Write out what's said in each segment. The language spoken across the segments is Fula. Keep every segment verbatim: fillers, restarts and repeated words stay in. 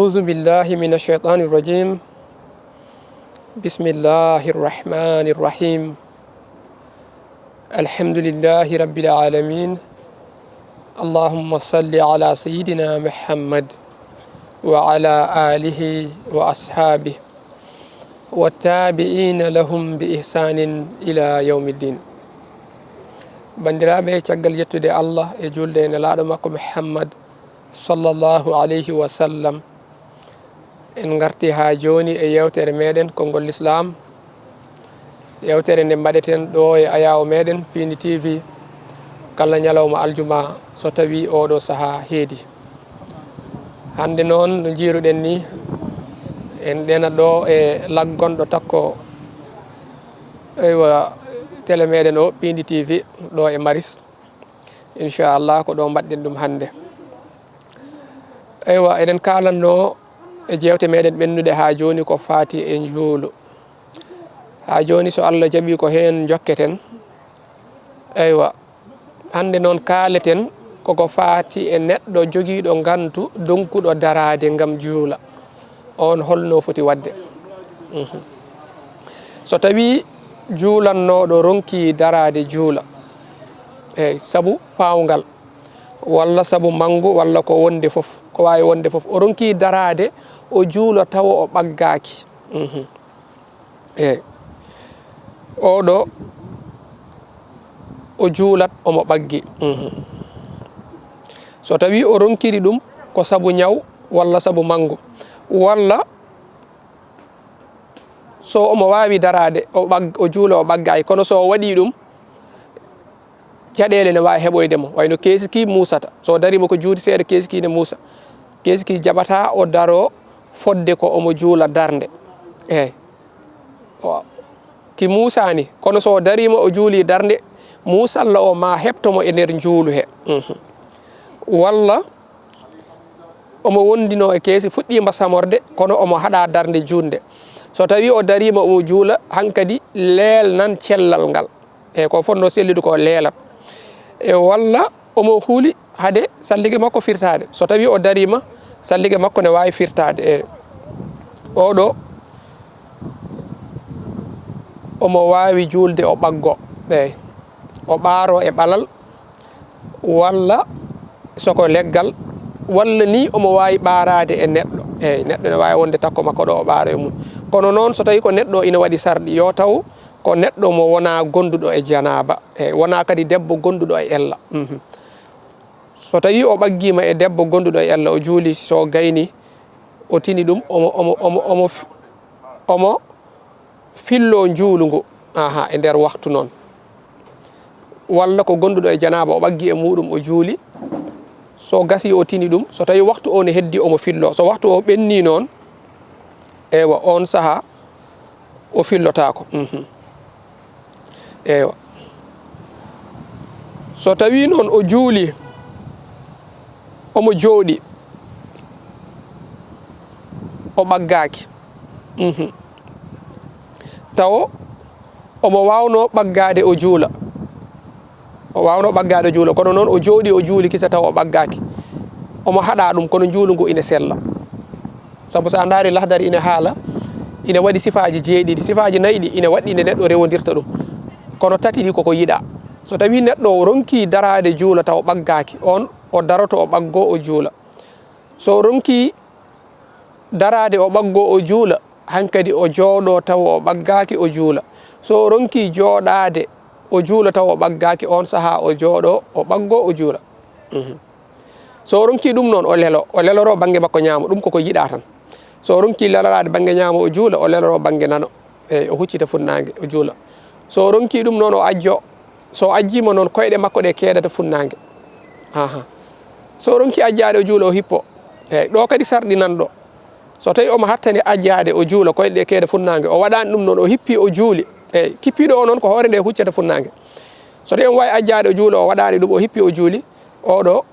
أعوذ بالله من الشيطان الرجيم. بسم الله الرحمن الرحيم. الحمد لله رب العالمين. اللهم صل على سيدنا محمد وعلى آله وأصحابه والتابعين لهم بإحسان إلى يوم الدين. Banndiraaɓe, caggal yettude Allah e juulde e Nelaaɗo makko Muhammad sallallahu alayhi wa sallam, en ngarti haa jooni e yeewtere meeɗen Konngol Lislaam, yeewtere nde mbaɗeten ɗo e ayaawo meeɗen Piindi T V kala ñalawma aljuma, so tawii ooɗo sahaa heedi. Hannde noon, no njiiruɗen ni, en ɗeena ɗo e laggonɗo takko, eywa, tele meeɗen o, Piindi T V, ɗo e Maris. Inchallah, ko ɗo mbaɗɗen ɗum hannde. Eywa, eɗen kaalanno e jeewte meeɗen ɓennuɗe haa jooni ko faati e njuulu. Haa jooni, so Allah jaɓii, ko heen njokketen. Eywa, hannde noon kaaleten koko faati e neɗɗo jogiiɗo ngantu, donkuɗo daraade ngam juula. Oon holno foti waɗde? Mhm. So tawii juulannooɗo ronkii daraade juula, eey, sabu paawngal, walla sabu manngu, walla ko wonde fof, ko waawi wonde fof, o ronkii daraade, o juula tawa o ɓaggaaki. Mhm. Eey. Oɗo, o juulat omo ɓaggi. Mhm. So tawii o ronkiri ɗum ko sabu ñaw, walla sabu manngu, walla so omo waawi daraade, o ɓag-, o juula o ɓaggaaki, kono so o waɗii ɗum, caɗeele ne waawi heɓoyde mo, wayno keesi ki muusata. So o dariima ko juuti seeɗa, keesi ki ne muusa. Keesi ki jaɓata o daroo fodde ko omo juula darnde. Eey. O, ki muusaani, kono so o dariima o juuli darnde, muusalla o ma heɓto mo e nder njuulu he. Mhm. Walla omo wondinoo e keesi, fuɗɗiima samorde, kono omo haɗa darnde juutnde. So tawii o dariima omo juula, hankadi leelnan cellal ngal. E ko fotnoo sellude ko leelat. E walla omo huuli hade sallige makko firtaade. So tawii o dariima, sallige makko ne waawi firtaade. E oɗo, omo waawi juulde o ɓaggo. Eey. O ɓaaroo e ɓalal, walla so ko leggal, walla ni omo waawi ɓaaraade e neɗɗo. Eey, neɗɗo ne waawi wonde takko makko ɗo o ɓaaroo e mum. Kono noon, so tawii ko neɗɗo ina waɗi sarɗi, yo taw ko neɗɗo mo wonaa gonduɗo e janaaba, eey, wonaa kadi debbo gonduɗo e ella. Mhm. So tawii o ɓaggiima e debbo gonduɗo e ella, o juuli, so gayni, o tini ɗum, omo, omo, omo, omo fi-, omo filloo njuulu ngu, aha, e nder waktu noon. Walla ko gonduɗo e janaaba, o ɓaggi e muuɗum, o juuli. So gasii, o tini ɗum, so tawii waktu o ne heddii, omo filloo. So waktu o ɓennii noon, eywa, oon sahaa, o fillotaako. Mhm. Eywa. So tawii noon o juuli, omo jooɗi, o ɓaggaaki. Mhm. Tawo omo waawnoo ɓaggaade o juula. O waawnoo ɓaggaade o juula, kono noon o jooɗii o juuli kisa tawa o ɓaggaaki. Omo haɗa ɗum, kono njuulu ngu ina sella. Sabu so a ndaari Lahdari ina haala, ina waɗi sifaaji jeeɗiɗi. Sifaaji nayi ɗi ina waɗɗi nde neɗɗo rewondirta ɗum. Kono tati ɗi koko yiɗaa. So tawii neɗɗo o ronkii daraade juula tawa o ɓaggaaki, oon o daroto o ɓaggoo o juula. So o ronkii daraade o ɓaggoo o juula, hankadi o jooɗoo tawa o ɓaggaaki o juula. So o ronkii jooɗaade o juula tawa o ɓaggaaki, oon sahaa o jooɗoo o ɓaggoo o juula. Mhm. So o ronkii ɗum noon, o lelo, o leloroo bannge makko ñaamo, ɗum koko yiɗaa tan. So o ronkii leloraade bannge ñaamo o juula, o leloroo bannge nano. Eey, o huccita funnaange, o juula. So o ronkii ɗum noon, o ajjo. So o ajjiima noon, koyɗe makko ɗe keedata funnaange. Aha. So o ronkii ajjaade, o juula, o hippo. Eey, ɗo kadi sarɗi nan ɗo. So tawii omo hattani ajjaade, o juula, koyɗe ɗe keeda funnaange, o waɗaani ɗum noon, o hippii, o juuli. Eey, kippiiɗo o noon, ko hoore nde huccata funnaange. So tawii omo waawi ajjaade, o juula, o waɗaani ɗum, o hippii, o juuli, oɗo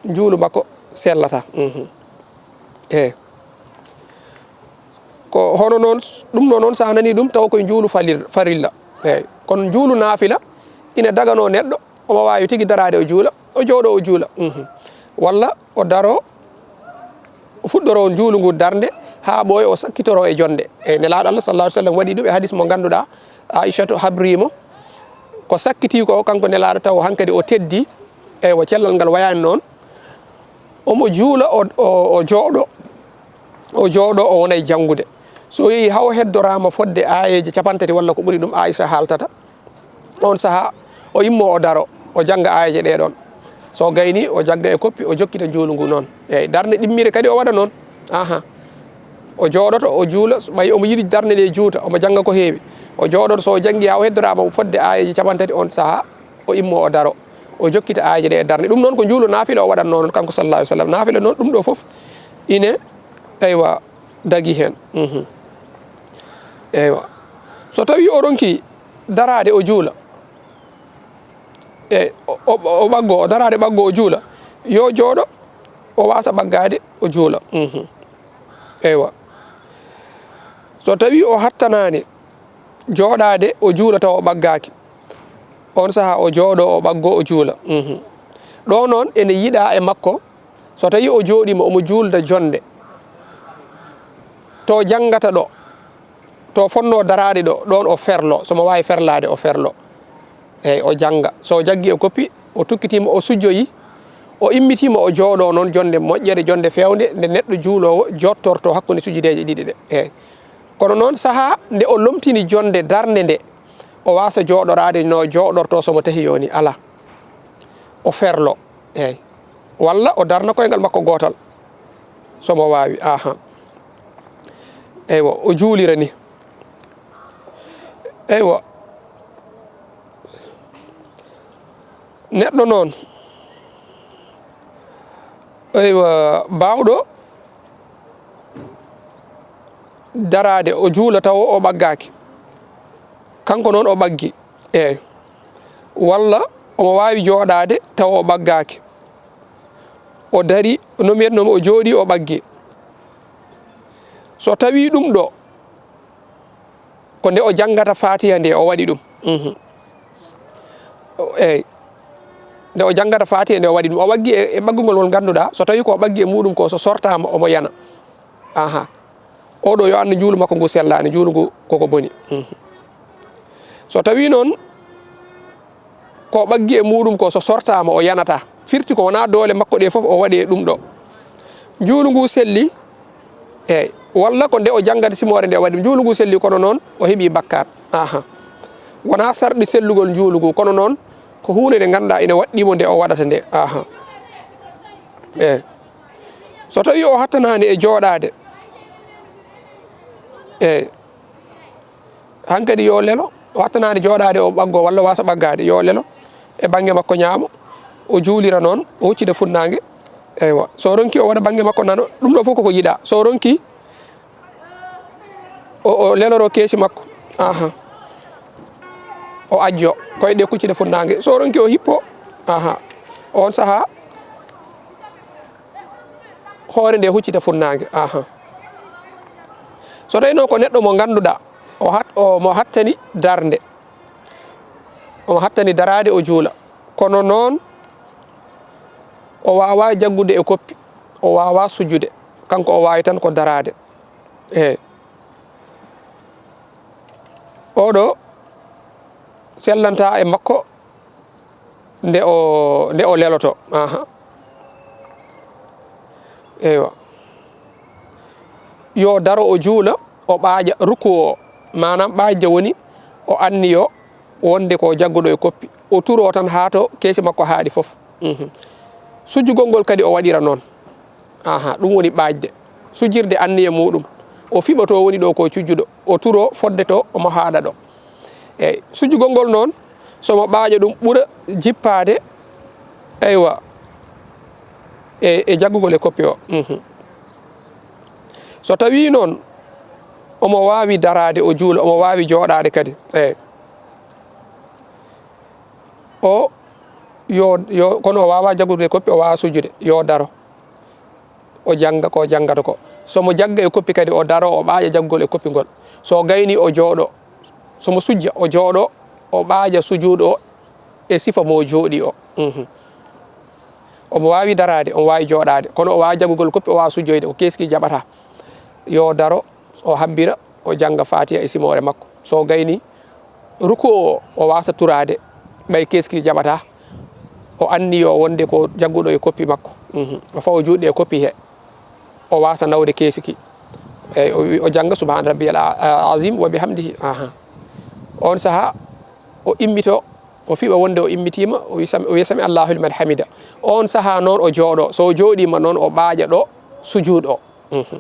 njuulu makko sellataa. Mhm. Eey. Ko hono noon, ɗum ɗo noon, so a nanii ɗum, tawa koye njuulu falir-, farilla. Eey. Kono njuulu naafila ina daganoo neɗɗo, omo waawi tigi daraade o juula, o jooɗoo o juula. Mhm. Walla o daroo, O fuɗɗoro njuulu ngu darnde haa ɓooya, o sakkitoro e jonnde. E Nelaaɗo Allah sallallahu alaihi wasallam waɗi ɗum e hadis mo ngannduɗaa, Aishatu habrimo. Ko sakkitii ko, kanko Nelaaɗo, taw hankadi o teddi, eywa, cellal ngal wayaani noon. Omo juula, o, o, o jooɗo, o jooɗo, o wonay janngude. So yehi haa o heddoraama fodde aayeeje capantati walla ko ɓuri ɗum, Aisha haaltata, on sahaa o immo, o daro, o jannga aayeeje ɗee ɗoon. So gayni, o jagga e koppi, o jokkita njuulu ngu noon. Eeyi, darnde ɗimmire kadi o waɗa noon. Aha. O jooɗoto, o juula, so ɓay omo yiɗi darnde nde juuta, omo jannga ko heewi. O jooɗoto, so o janngi haa o heddoraama fodde aayeeje capantati, on sahaa o immo, o daro. O jokkita aayeeje ɗe e darnde. Ɗum noon ko njuulu naafila o waɗatnoo noon, kanko sallallahu alaihi wasallam. Naafila noon, ɗum ɗo fof ine, eywa, dagi heen. Mhm. Eywa. So tawi o ronki daraade, o juula. E o, o, o ɓaggo, o daraade ɓaggo, o juula. Yo jooɗo, o waasa ɓaggaade, o juula. Mhm. Eywa. So tawi o hattanaani jooɗaade, o juula tawa o ɓaggaaki, on sahaa o jooɗo, o ɓaggo, o juula. Mhm. Ɗo noon ene yiɗaa e makko, so tawi o jooɗiima, omo juulda jonnde, to janngata ɗo, to fotnoo daraade ɗo, ɗoon o ferlo. So mo waawi ferlaade, o ferlo. Eeyi, o jannga. So o jaggi e koppi, o tukkitiima, o sujjoyi, o immitiima, o jooɗo noon jonnde moƴƴere, jonnde feewnde, nde neɗɗo juuloowo jottorto hakkunde sujudeeje ɗiɗi ɗe. Eeyi. Kono noon, sahaa nde o lomtini jonnde darnde nde, o waasa jooɗoraade no jooɗorto so mo tahi yoni, alaa. O ferlo. Eeyi. Walla o darna koyngal makko gootal, so mo waawi. Aha. Eywa, o juulira ni. Eywa. Neɗɗo noon, eywa, baawɗo daraade, o juula tawa o ɓaggaaki. Kanko noon o ɓaggi. Eeyi. Walla omo waawi jooɗaade tawa o ɓaggaaki. O dari, no mbiyatnoo mo, o jooɗii, o ɓaggi. So tawii ɗum ɗo, ko nde o janngata Faatiha nde o waɗi ɗum. Mhm. O, eeyi. Nde o janngata Faatiha nde o waɗi ɗum. O ɓaggi e, e ɓaggungol ngol ngannduɗaa, so tawii ko o ɓaggi e muuɗum ko, so sortaama, omo yana. Aha. Oɗo yo anndu njuulu makko ngu sellaani, njuulu ngu koko boni. Mhm. So tawii noon ko ɓaggi e muuɗum ko, so sortaama, o yanataa. Firti ko wonaa doole makko ɗe fof o waɗi e ɗum ɗo. Njuulu ngu selli, eeyi, walla ko nde o janngata simoore nde o waɗi ɗum. Njuulu ngu selli, kono noon o heɓii bakkaat. Aha. Wonaa sarɗi sellugol njuulu ngu, kono noon ko huunde nde ngannduɗaa ina waɗɗii mo nde o waɗata nde. Aha. Eeyi. So tawii o hattanaani e jooɗaade, eeyi, hankadi yo lelo, o hattanaani jooɗaade o ɓaggo walla waasa ɓaggaade, yo lelo e bannge makko ñaamo, o juulira noon, o huccita funnaange. Eywa, so ronki o waɗa bannge makko nano, ɗum ɗo fof koko yiɗaa. So ronki, o, o leloro keesi makko. Aha. O ajjo, koyɗe ɗe kuccita funnaange. So ronki o hippo. Aha. On sahaa, hoore nde huccita funnaange. Aha. So tawi noon ko neɗɗo mo ngannduɗaa, o hat-, o mo hattani darnde. Omo hattani daraade, o juula. Kono noon, o waawaa jaggude e koppi. O waawaa sujjude. Kanko o waawi tan ko daraade. Eey. Oɗo sellantaa e makko nde o, nde o leloto. Aha. Eywa. Yo daro, o juula, o ɓaaƴa rukuu o. Maanaam ɓaajde woni o anniyo wonde ko jagguɗo e koppi. O turo tan haa to keesi makko haaɗi fof. Mhm. Sujjugol ngol kadi o waɗira noon. Aha, ɗum woni ɓaajde. Sujjirde anniya muuɗum. O fiɓa to woni ɗo ko cujjuɗo. O turo fodde to omo haaɗa ɗo. Eey, sujjugol ngol noon, so mo ɓaaƴa ɗum ɓura jippaade, eywa, e, e jaggugol e koppi o. Mhm. So tawii noon omo waawi daraade, o juula, omo waawi jooɗaade kadi. Eey. O yo, yo, kono o waawaa jaggude e koppi, o waawaa sujjude, yo daro. O jannga ko janngata ko. So mo jagga e koppi kadi, o daro, o ɓaaƴa jaggugol e koppi ngol. So o gayni, o jooɗo. So mo sujja, o jooɗo, o ɓaaƴa sujuudu o e sifa mo jooɗi o. Mhm. Omo waawi daraade, omo waawi jooɗaade, kono o waawa jaggugol koppi, o waawa sujjoyde, ko keeski jaɓata. Yo daro, o habbira, o jannga Faatiha e simoore makko. So o gayni ruku o, o waasa turaade, ɓay keeski jaɓata, o anniyo wonde ko jagguɗo e koppi makko. Mhm. O fawa juuɗe e koppi he, o waasa nawde keeski. Eyi, o wi-, o jannga Subhaana Rabbiyal a-, a-, Azim wa bihamdihi. Aha. On sahaa, o immito, o fiɓa wonde o immitiima, o wi sami, o wiya sami Allahu liman hamida. On sahaa noon o jooɗo. So o jooɗiima noon, o ɓaaƴa ɗo sujuuɗo. Mhm.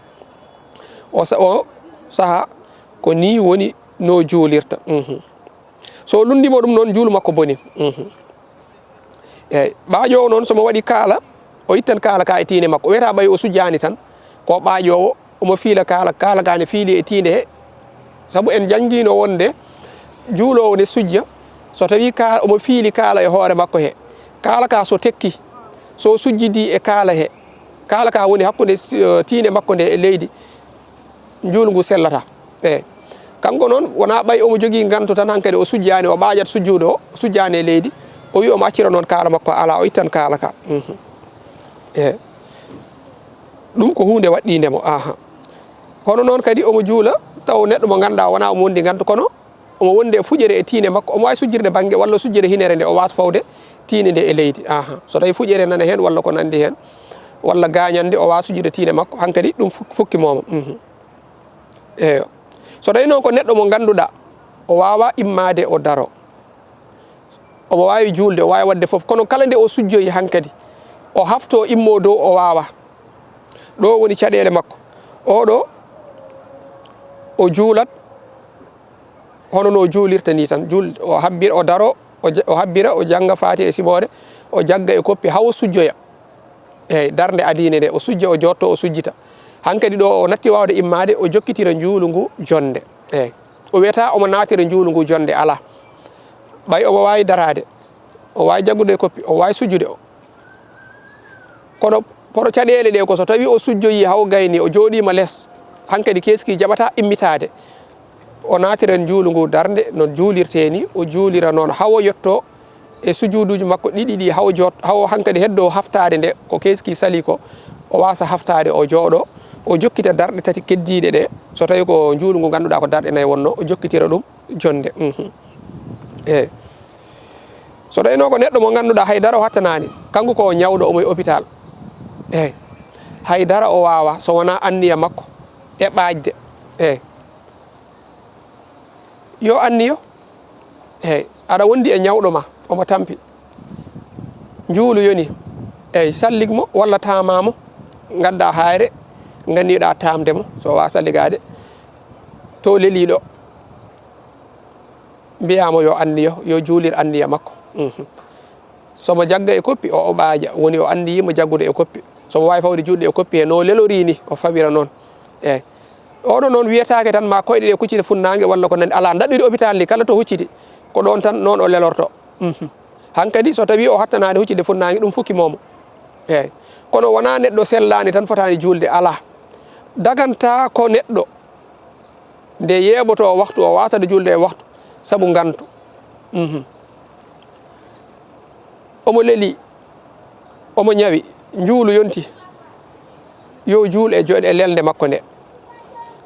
O sa-, o sahaa ko nii woni no juulirta. Mhm. So o lunndiima ɗum noon, juulu makko boni. Mhm. Eyi, ɓaaƴoowo noon, so mo waɗi kaala, o ittan kaala ka e tiinde makko. O wiyata ɓay o sujjaani tan, ko ɓaaƴoowo, omo fiila kaala, kaala ka ne fiili e tiinde he. Sabu en janngiino wonde juuloowo ne sujja, so tawii ka, omo fiili kaala e hoore makko he. Kaala ka so tekki, so o sujjidii e kaala he, kaala ka woni hakkunde si-, eh, tiinde makko nde e leydi, njuulu ngu sellata. E kanko noon, wonaa ɓay omo jogii ngantu tan, hankadi o sujjaani, o ɓaaƴat sujjuudo, o sujjaani e leydi, o wi omo accira noon kaala makko, alaa, o ittan kaala ka. Mhm. E ɗum ko huunde waɗɗiinde mo. Aha. Hono noon kadi omo juula, taw neɗɗo mo ngannduɗaa wonaa omo wondi ngantu, kono omo wondi e fuƴere e tiinde makko, omo waawi sujjirde bannge walla sujjirde hinere nde o waasa fawde tiinde nde e leydi. Aha. So tawii fuƴere nana heen walla ko nanndi heen, walla gaañannde, o waawa sujjirde tiinde makko, hankadi ɗum fuk-, fukki mooma. Mhm. Eeyo. So tawii noon ko neɗɗo mo ngannduɗaa, o waawaa immaade o daro. Omo waawi juulde, o waawi waɗde fof. Kono kala nde o sujjoyi hankadi, o haftoo immoo dow, o waawaa. Ɗo woni caɗeele makko. Oɗo, o juulat hono no juulirta ni tan. Juul-, o habbir-, o daro, o ja-, o habbira, o jannga Faatiha e simoore, o jagga e koppi, haa o sujjoya. Eeyi, darnde adiinde nde, o sujja, o jotto, o sujjita. Hankadi ɗo o natti waawde immaade, o jokkitira njuulu ngu jonnde. Eeyi, o wiyata omo naatira njuulu ngu jonnde, alaa. Ɓay omo waawi daraade, o waawi jaggude e koppi, o waawi sujjude. Kono poro caɗeele ɗe ko so tawii o sujjoyii haa o gayni, o jooɗiima les, hankadi keeski jaɓata immitaade. O naatira njuulu ngu darnde no juulirtee ni, o juulira noon haa o yotto e sujuuduuji makko ɗiɗi ɗi, haa o jot-, haa o hankadi heddo haftaade nde ko keeski sali ko, o waasa haftaade, o jooɗo, o jokkita darɗe tati keddiiɗe ɗe. So tawii ko njuulu ngu ngannduɗaa ko darɗe nayi wonno, o jokkitira ɗum jonnde. Mhm. Eeyi. So tawii noon ko neɗɗo mo ngannduɗaa hay dara o hattanaani, kanko ko o ñawɗo, omo e hôpital. Eeyi. Hay dara o waawaa so wonaa anniya makko e ɓaajde. Eeyi. Yo anniyo. Eeyi. Aɗa wondi e ñawɗo ma, omo tampi. Njuulu yoni. Eeyi, sallig mo walla taamaa mo. Ngaddaa haayre, nganniɗaa taamde mo, so o waawaa salligaade. To leliiɗo. Mbiyaa mo yo anniyo, yo juulir anniya makko. Mhm. So mo jagga e koppi, o, o ɓaaƴa. Woni o anniyii mo jaggude e koppi. So mo waawi fawde juuɗe e koppi he no lelorii ni, o fawira noon. Eeyi. Oɗo noon wiyetaake tan ma koyɗe ɗe kuccite funnaange walla ko nanndi. Alaa, ndaɗɗudi hôpital ndi kala to hucciti, ko ɗoon tan noon o lelorto. Mhm. Hankadi so tawii o hattanaani huccitde funnaange, ɗum fukki moomo. Eeyi. Kono wonaa neɗɗo sellaani tan fotaani juulde, alaa. Daganta ko neɗɗo nde yeeɓotoo waktu, o waasata juulde e waktu sabu ngantu. Mhm. Omo lelii, omo ñawi, njuulu yonti, yo juul e jo-, e lelnde makko nde.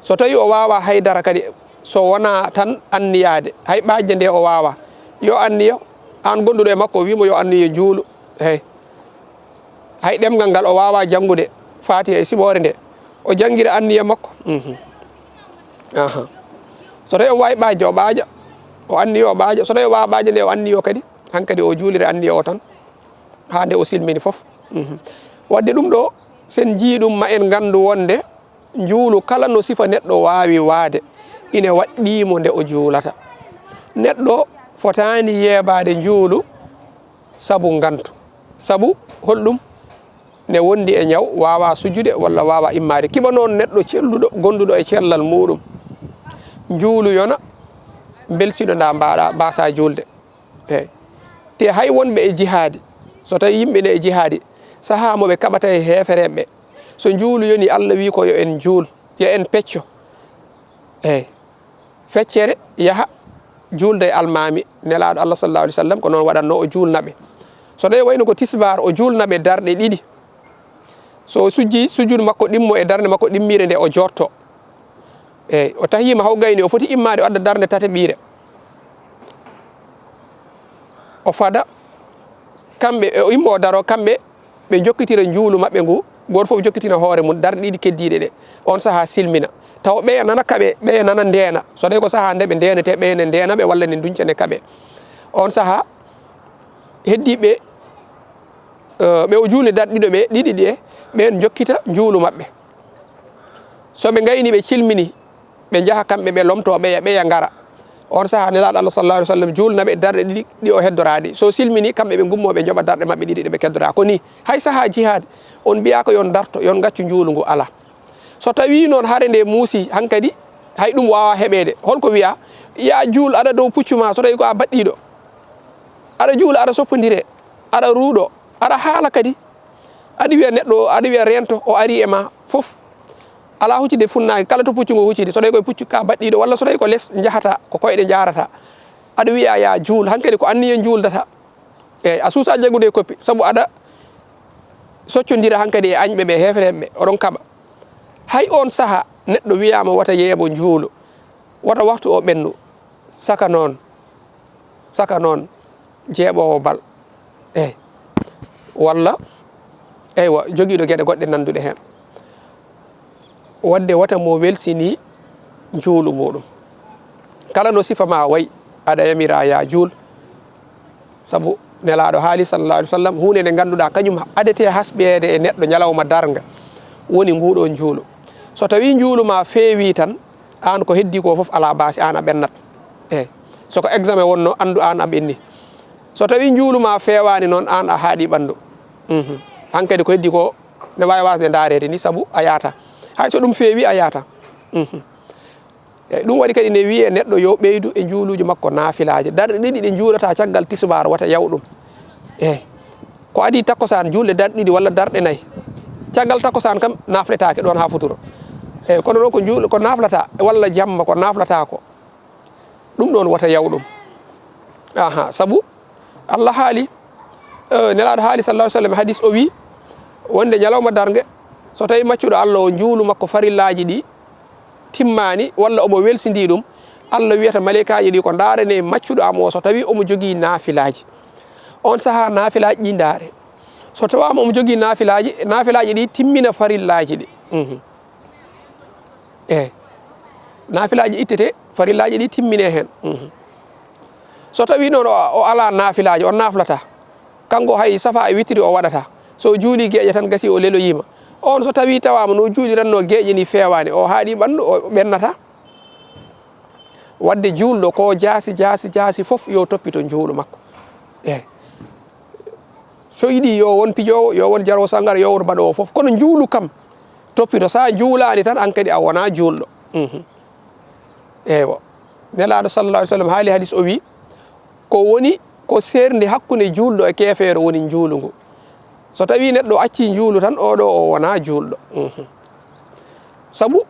So tawii o waawaa hay dara kadi, so wonaa tan anniyaade, hay ɓaajde nde o waawaa, yo anniyo, aan gonduɗo e makko, o wii mo yo anniyo juulu. Hey. Hay ɗemngal ngal o waawaa janngude, Faatiha e simoore nde, o janngira anniya makko. Mhm. Aha. So tawii omo waawi ɓaajde, o ɓaaƴa, o anniyo, o ɓaaƴa. So tawii o waawaa ɓaajde nde, o anniyo kadi, hankadi o juulira anniya o tan, haa nde o silmini fof. Mhm. Waɗde ɗum ɗo, sen njii ɗum, ma en nganndu wonde njuulu kala no sifa neɗɗo waawi waade, ine waɗɗii mo nde o juulata. Neɗɗo fotaani yeebaade njuulu sabu ngantu. Sabu holɗum? Ne wondi e ñaw, waawaa sujjude walla waawaa immaade. Kiɓa noon neɗɗo celluɗo, gonduɗo e cellal muuɗum. Njuulu yona, mbelsiɗo nda mbaaɗa, mbaasaa juulde. Eey. Te hay wonɓe e jihaadi, so tawii yimɓe ne e jihaadi, sahaa mo ɓe kaɓata e heefereeɓe, so njuulu yoni, Alla wii ko yo en njuul, yo en pecco. Eey. Feccere yaha juulda e almaami, Nelaaɗo Allah sallallahu alaihi wasallam ko noon waɗatnoo, o juulna ɓe. So tawi wayno ko tisbaar, o juulna ɓe darɗe ɗiɗi. So o sujji, sujjudu makko ɗimmo e darnde makko ɗimmiire nde, o jootto. Eey, o tahiima haw gayni, o foti immaade o adda darnde tataɓiire. O fada, kamɓe, o immo o daro, kamɓe ɓe njokkitira njuulu maɓɓe ngu, gooto fof jokkitina hoore mum, darɗe ɗiɗi keddiiɗe ɗe. On sahaa silmina. Taw ɓeya nana kaɓe, ɓeya nana ndeena. So tawi ko sahaa nde ɓe ndeenetee, ɓeya ne ndeena ɓe walla ne nduñca ne kaɓe. On sahaa heddiiɓe, eh, ɓe o juulni darɗe ɗiɗo ɓe, ɗiɗi ɗe, ɓeen njokkita njuulu maɓɓe. So ɓe ngayni, ɓe cilmini, ɓe njaha kamɓe, ɓe lomtoo ɓeya, ɓeya ngara. On sahaa Nelaaɗo Allah sallallahu alaihi wasallam juulna ɓe darɗe ɗiɗi ɗi o heddoraade. So silmini, kamɓe ɓe ngummoo, ɓe njoɓa darɗe maɓɓe ɗiɗi ɗe ɓe keddoraa. Ko nii, hay sahaa jihaad, on mbiyaaka yo on darto, yo on ngaccu njuulu ngu, alaa. So tawii noon hare nde muusi, hankadi hay ɗum waawaa heɓeede. Holko wiyaa? Yaa juul aɗa dow puccu maa, so tawii ko a baɗɗiiɗo. Aɗa juula, aɗa soppondire, aɗa ruuɗo, aɗa haala kadi. Aɗa wiya neɗɗo, aɗa wiya reento, o ari e ma, fof. Alaa huccide funnaange, kala to puccu ngu huccidi, so tawi koye puccu ka baɗɗiiɗo, walla so tawi ko les njahata, ko koyɗe njaarata. Aɗa wiya yaa juul, hankadi ko anniya njuuldata. Eey, a suusa jaggude e koppi, sabu aɗa soccondira hankadi e añɓe ɓe, heefereɓe ɓe, oɗon kaɓa. Hay on saha, neɗɗo wiyaama wata yeeɓo njuulu, wata waxtu o ɓennu, saka noon, saka noon, jeeɓoowo bal. Eey. Walla, eywa, jogiiɗo geɗe goɗɗe nannduɗe heen. Wadde wata mo welsini njuulu muɗum. Kala no sifa ma wayi, aɗa yamira ya juul. Sabu Nelaaɗo haali, sallallahu alaihi wasallam, huunde nde ngannduɗaa kañum adete hasɓeede e neɗɗo ñalawma darnga, woni nguɗo njuulu. So tawii njuulu ma feewi tan, aan ko heddii ko fof alaa baasi, aan a ɓennat. Eey. So ko examen wonno, anndu aan a ɓenni. So tawii njuulu ma feewaani noon, aan a haaɗi ɓanndu. Mhm. Hankadi ko heddii ko ne waawi waasde ndaareede ni, sabu a yaata. Hay so ɗum feewi, a yaata. Mhm. Eey, ɗum waɗi kadi ne wiyee neɗɗo yo ɓeydu e njuuluuji makko naafilaaji. Darɗe ɗiɗi ɗe njuulata caggal tisubaar, wata yaw ɗum. Eey. Ko adii takkusaan, juulde darɗe ɗiɗi walla darɗe nayi. Caggal takkusaan kam, naafletaake ɗoon haa futuro. Eey, kono noon ko njuul-, ko naaflata walla jamma ko naaflata ko. Ɗum ɗoon wata yaw ɗum. Aha, sabu Allah haali, eh, Nelaaɗo haali, sallallahu alaihi wasallam, hadis o wi, wonde ñalawma darnge, so tawi maccuɗo Allah o njuulu makko farillaaji ɗi timmaani, walla omo welsindii ɗum, Allah wiyata maleykaaji ɗi ko ndaarane maccuɗo am o so tawi omo jogii naafilaaji. On sahaa naafilaaji ɗi ndaare. So tawaama omo jogii naafilaaji, naafilaaji ɗi timmina farillaaji ɗi. Mhm. Eey. Naafilaaji ittete, farillaaji ɗi timmine heen. Mhm. So tawii noon o, o alaa naafilaaji, o naaflata. Kanko hay safa e witiri o waɗata. So o juulii geeƴe tan gasi o leloyiima. On so tawii tawaama no juuliranno geeƴe ni feewaani, o haaɗi ɓanndu, o ɓennata. Wadde juulɗo ko jaasi, jaasi, jaasi fof yo toppito njuulu makko. Eey. So yiɗi yo won pijoowo, yo won jaroowo sangara, yo won baɗoowo fof. Kono njuulu kam toppito. Sa juulaani tan, an kadi a wonaa juulɗo. Mhm. Eywa. Nelaaɗo sallallahu alaihi wasallam haali hadis o wi, ko woni ko seerndi hakkunde juulɗo e keefeero woni njuulu ngu. So tawii neɗɗo accii njuulu tan, oɗo o wonaa juulɗo. Mhm. Sabu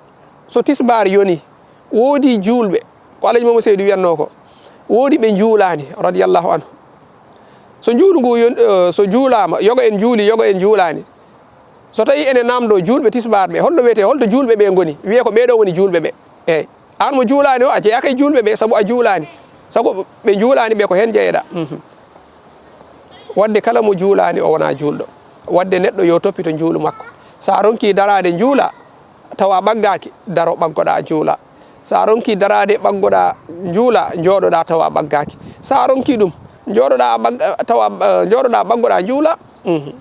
so tisbaar yoni, woodii juulɓe, ko Alhaji Mamadou Seydou wiyatnoo ko, woodii ɓe njuulaani, radiyallahu anhu. So njuulu ngu yon-, eh, so juulaama, yoga en njuuli, yoga en njuulaani. So tawii ene naamndoo juulɓe tisbaar ɓe, holno wiyetee, holto juulɓe ɓe ngoni? Wiyee ko ɓee ɗoo woni juulɓe ɓe. Eey. Aan mo juulaani o, a jeyaaka e juulɓe ɓe, sabu a juulaani. Sabu ɓe njuulaani ɓe, ko heen jeyeɗaa. Mhm. Wadde kala mo juulaani, o wonaa juulɗo. Wadde neɗɗo yo toppito njuulu makko. So a ronkii daraade njuula, tawa a ɓaggaaki, daro ɓaggoɗaa juula. So a ronkii daraade ɓaggoɗaa njuula, njooɗoɗaa tawa a ɓaggaaki. So a ronkii ɗum, njooɗoɗaa a ɓag-, tawa, eh, njooɗoɗaa ɓaggoɗaa njuula. Mhm.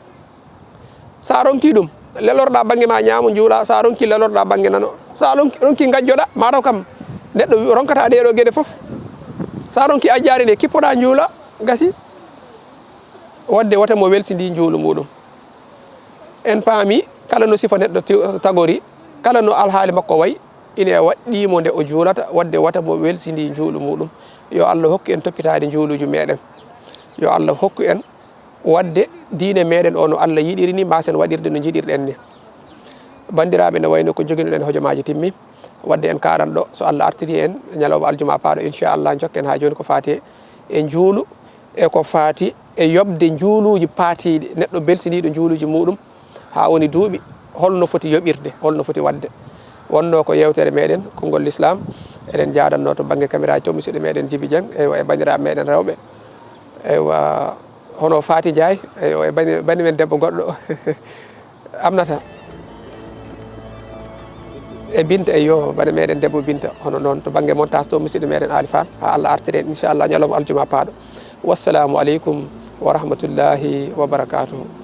So a ronkii ɗum, lelorɗaa bannge ma ñaamo njuula, so a ronkii lelorɗaa bannge nano, so a ronki-, ronkii ngajjoɗaa, mataw kam neɗɗo ronkataa ɗee ɗoo geɗe fof. So a ronkii ajjaare nde, kippoɗaa njuula, gasi. Wadde wota mo welsindii njuulu muɗum. En paami, kala no sifa neɗɗo ti-, tagori, kala no alhaali makko wayi, ine waɗɗii mo nde o juulata, wadde wota mo welsindii njuulu muɗum. Yo Allah hokku en toppitaade njuuluuji meɗen. Yo Allah hokku en wadde diine meɗen o no Allah yiɗiri ni, mbasen waɗirde no njiɗirɗen ni. Banndiraaɓe, ne wayno ko joginoɗen hojomaaji timmi. Wadde en kaaran ɗo, so Allah artiri en ñalawma aljuma paaɗo, inchallah, jokken haa jooni ko faati e njuulu. E ko faati e yoɓde njuuluuji paatiiɗi, neɗɗo belsiniiɗo njuuluuji muuɗum haa woni duuɓi, holno foti yoɓirde, holno foti waɗde. Wonnoo ko yeewtere meɗen konngol Lislaam. Eɗen njaadanno to bannge kamiraaji to musidɗo meɗen Jibi Jeng, eywa, e banndiraaɓe meɗen rewɓe, eywa, hono Faati Njaay, eywa, e bani, bani men debbo goɗɗo. Amnata e Binta, eyyo, bani meɗen debbo Binta. Hono noon to bannge montage to musidɗo meɗen Ali Fall. Haa Allah artiri en, inchallah, ñalawma aljuma paaɗo. Wassalamu aleykum wa rahmatullahi wa barakatuhu.